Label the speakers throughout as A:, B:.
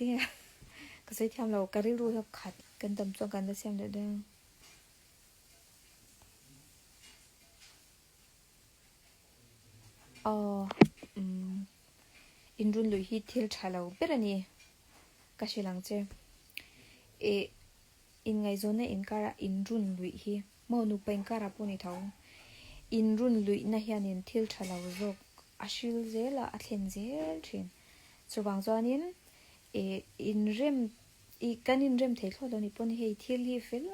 A: Engtin nge ka sawi thiam lo, ka rilru hi a khat kan dam chuan kan la siam leh dawn ang. Aw umm inrun luih hi thil tha lo ber a ni ka hrilh ang che. Ih inngaihzawnna inkarah inrun luih hi maw nupa inkarah pawh ni tho. Inrun luihna hianin thil tha lo zawk a hril zel a, a thlen zel thin. Chuvang chuanin ih inrem ih kan inrem thei thlawt lo ni pawn hei thil hi fel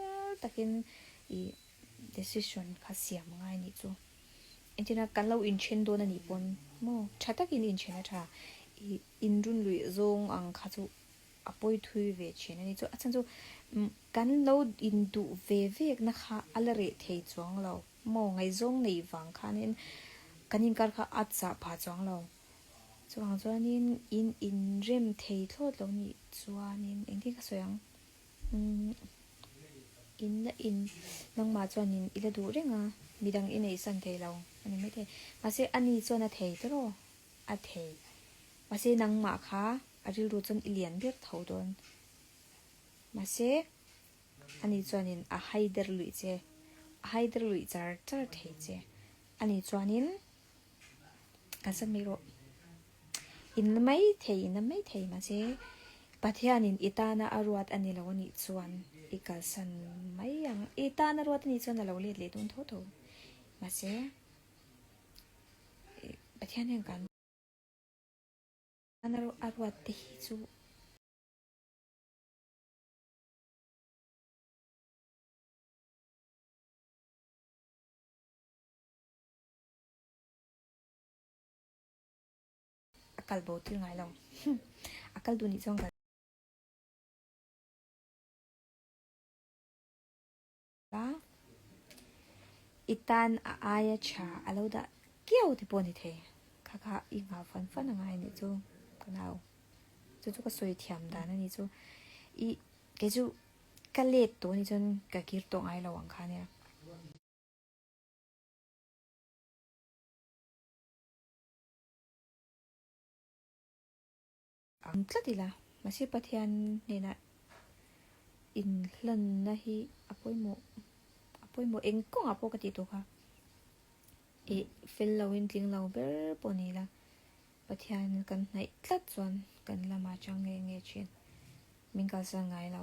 A: takin ih decision kha siam ngai a nih chu. Engtin a kan lo inthen dawn a nih pawn maw tha takin inthen a tha ih inrun luih zawng ang kha chu a pawi thui ve thin a ni chu. A chhan chu kan lo induh ve vekna kha a la reh thei chuang lo maw ngaihzawng neih vang khanin kan inkar kha a chah phah chuang lo. Chuvang chuanin in inrem thei thlawt lo nih chuanin engtin ka sawi ang? Umm in la in nangmah chuanin i la duh reng a, midang i neihsan thei lo a ni maithei. Mahse ani chuan a thei tawrh aw, a thei. Mahse nangmah kha a rilru chuan i lian ber tho dawn. Mahse ani chuanin a haider luih che, a haider luih char char thei che. Ani chuanin. Kalsan mai rawh. In la mai thei, in la mai thei mahse Pathianin i tana a ruat a ni lo anih chuan i kalsan mai ang. I tana ruat anih chuan a lo let leh dawn tho tho. Mahse Pathian hian kan tana a ruat te hi chu. A kal bo tir ngai lo. A kal duh nih chuan kal la. I tan a aia tha a lo dah kiau te pawh a ni thei. Kha kha i nghah fan fan a ngai a nih chu ka nau. Chu chu ka sawi thiam dan a nih chu. I kei chu ka let tawh a nih chuan ka kir tawh ngai lo ang kha nia. Ang tlat ila, mahse Pathian hnenah inhlanna hi a pawimawh, a pawimawh eng kawngah pawh ka tih tawh kha. Ih fel loin tling lo ber pawh ni ila, Pathian kan hnaih tlat chuan kan lamah chang nge nge thin. Min kalsan ngai lo.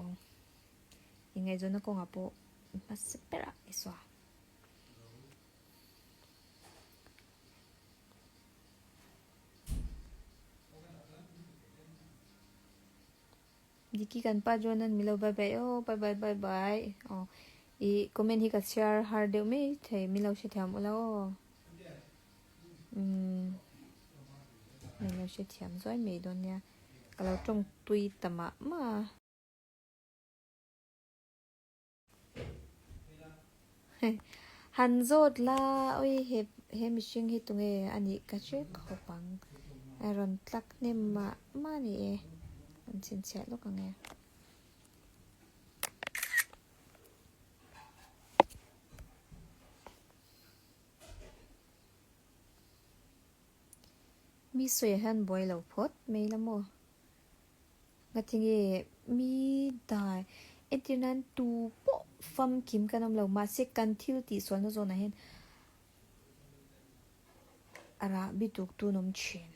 A: Inngaihzawnna kawngah pawh hmasa berah Isua. Diki kan pa John an milo bye bye aw bye bye bye bye aw i comment hi ka chhiar har deuh mai thei milo hrethiam ula aw umm milo hrethiam zuai mai dawn nia ka lo tawng tui ta mah mah a. Han zawt la, awi he he mihring hi tunge a nih ka hre khawp ang. A rawn tlak hnem mah mah a ni e. An chhinchhiah lawk ang e. Mi sawiah hian buai lo phawt mai la maw? Ngatinge mi dai entir nan tu pawh famkim kan awm lo mahse kan thil tih sualna zawnah hian a rah bi tuk tun awm thin.